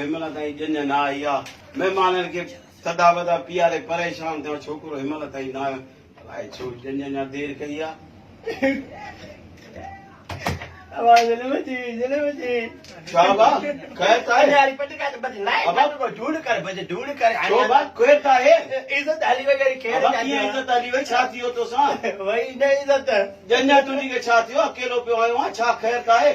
هن مهل تائين ڄڃ نه آئي آ. مهمانن کي ٿڌا وڌا پياري پريشان ٿيان ڇوڪرو هن مهل تائين نه آيو. الائي ڇو ڄڃ اڃا دير ڪئي آ. ڇا با خير ته آهي؟ ابا ڇو با خير ته آهي؟ ابا ڪيئن عزت هلي وئي ڇا ٿي ويو توسان؟ ڄڃ تنهنجي کي ڇا ٿيو اڪيلو پيو آيو آهين ڇا خير ته آهي؟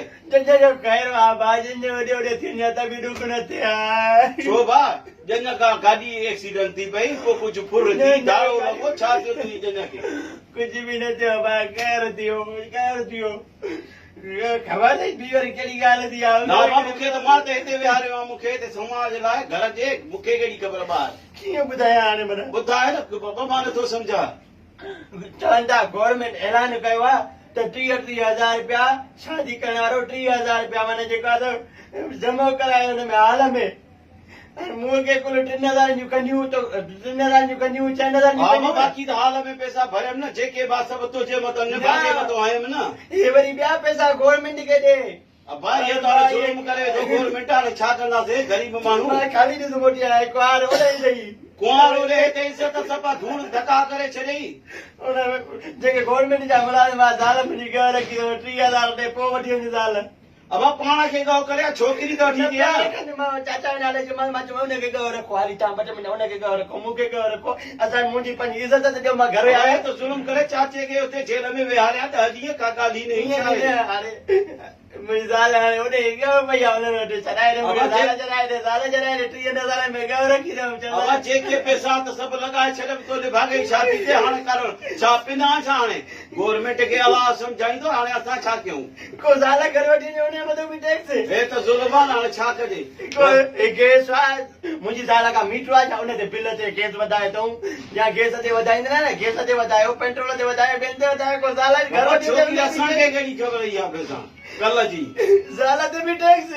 ڇو با ڄڃ کان گاڏي ايڪسيڊنٽ ٿي پئي ڪو ڪجهه ڦر ٿي ڌاڙو لڳو ڇا ٿيو تنهنجي ڄڃ کي؟ ڪجهه به نه ٿيو با خير ٿيو خير ٿيو. خبر اٿئي ٻي وري ڪهڙي ڳالهه ٿي آ. نه ابا مون کي ته مان ته هتي ويهاريو آهيان مون کي هتي سماج لاء گهر جي مون کي ڪهڙي خبر ٻاهر. ڪيئن ٻڌايان هاڻي منا. ٻڌاء نه بابا مان نٿو سمجهان. چون ٿا گورنمينٽ اعلان ڪيو آ ته ٽيهه ٽيهه هزار رپيا شادي ڪرڻ وارو ٽيهه هزار رپيا معنيٰ جيڪو آ سو جمع ڪرائي ان ۾ هال ۾. ۽ مون کي ڪل ٽن هزارن جون ڪنڍيون تو ٽن هزارن جون ڪنڍيون ڇهن هزارن جون ها ڪنڍيون. باقي ته هال ۾ پئسا ڀريم نه جيڪي به سڀ تنهنجي مٿان نڀاڳي مٿان هنيم نه. اهي وري ٻيا پئسا گورنمينٽ کي ڏي. ابا اهو ته هاڻي ظلم ڪري ويٺو گورنمينٽ هاڻي ڇا ڪنداسين غريب ماڻهو. مان خالي ڏس موٽي آيو ڪنوار اوڏي ئي رهي. ڪنوار اوڏي هتي عزت صفا ڌوڙ ڌڪا ڪري ڇڏيئي. ان جيڪي گورنمينٽ جا ملازم هئا زال منهنجي ڳهه رکي اٿو 30 هزار ڏي پوء وٺي وڃ زال. ابا پاڻ کي ڳئو ڪري ها ڇوڪري ته وٺي ڏي ها. مان چاچا جي نالي چيومانس مان چيومانس ان کي ڳئو رکو هالي توهان ٻه ٽي مهينا ان کي ڳئو رکو مون کي ڳئو رکو اسان منهنجي پنهنجي عزت ته ڏيو مان گهر ابا هي ته ظلم ڪري چاچي کي اتي جيل ۾ ويهاريان ڏهه ڏينهن ڪا ڳالهه ئي نه هئي ڇا هي. هاڻي منهنجي زال هاڻي اوڏي ڳئو پئي آهي انهن وٽ ڇڏائي ڏي منهنجي زال ڇڏائي ڏي زال ڇڏائي ڏي ٽيهن هزارن ۾ ڳئو رکي ڏيو چوندو ابا جيڪي پئسا ته سڀ لڳائي ڇڏيم تو نڀاڳي شادي تي هاڻي ڪر ڇا پنان ڇا هاڻي گورنمينٽ کي الله سمجهائيندو هاڻي اسان ڇا ڪيون. ڪو زال گهر وٺي وڃي انهيء مٿان به ٽيڪس. هي ته ظلم آ نه هاڻي ڇا ڪجي. ڪو هي گيس آ منهنجي زال کان ميٽر آ ڇا ان تي بل تي گيس وڌايو اٿئون يا گيس تي وڌائيندا نه گيس تي وڌايو پيٽرول تي وڌايو ٻين تي وڌايو ڪو زال گهر بابا وٺي وڃي ڇوڪري اسان کي ڪهڙي خبر اها پئسا ڪل جي. زال تي به ٽيڪس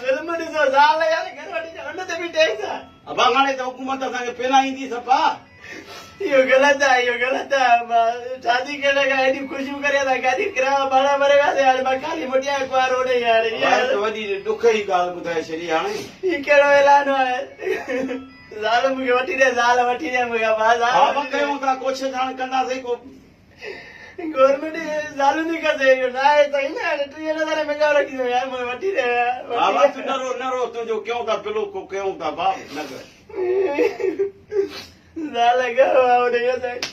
ظلم ڏسو زال يار گهر وٺي وڃي ان تي به ٽيڪس آ. ابا هاڻي ته حڪومت اسان کي پينائيندي صفا. اهو غلط آهي اهو غلط آهي مان شادي ڪرڻ کان ايڏيون خوشيون ڪري اسان گاڏي ڪرايا ڀاڙا ڀري وياسين هاڻي مان خالي موٽي آيو ڪنوارو هوڏي ئي هاڻي ڀائي ته وڏي ڏک جي ڳالهه ٻڌائي ڇڏي هاڻي. هي ڪهڙو اعلان آهي زال مون کي وٺي ڏي زال وٺي ڏي مون کي ڀاء زال ها به ڪيون ٿا ڪوشش هاڻي ڪنداسين ڪو. گورنمينٽ زالون ٿي کسي اهو نه آهي صحيح نه هاڻي 30 هزار مهنگا رکي ٿو يار مون کي وٺي ڏي بابا تون نه رو نه رو تنهنجو ڪيون ٿا بلو ڪو ڪيون ٿا باب نه ڪر. زال گهر آ هوڏي سائين.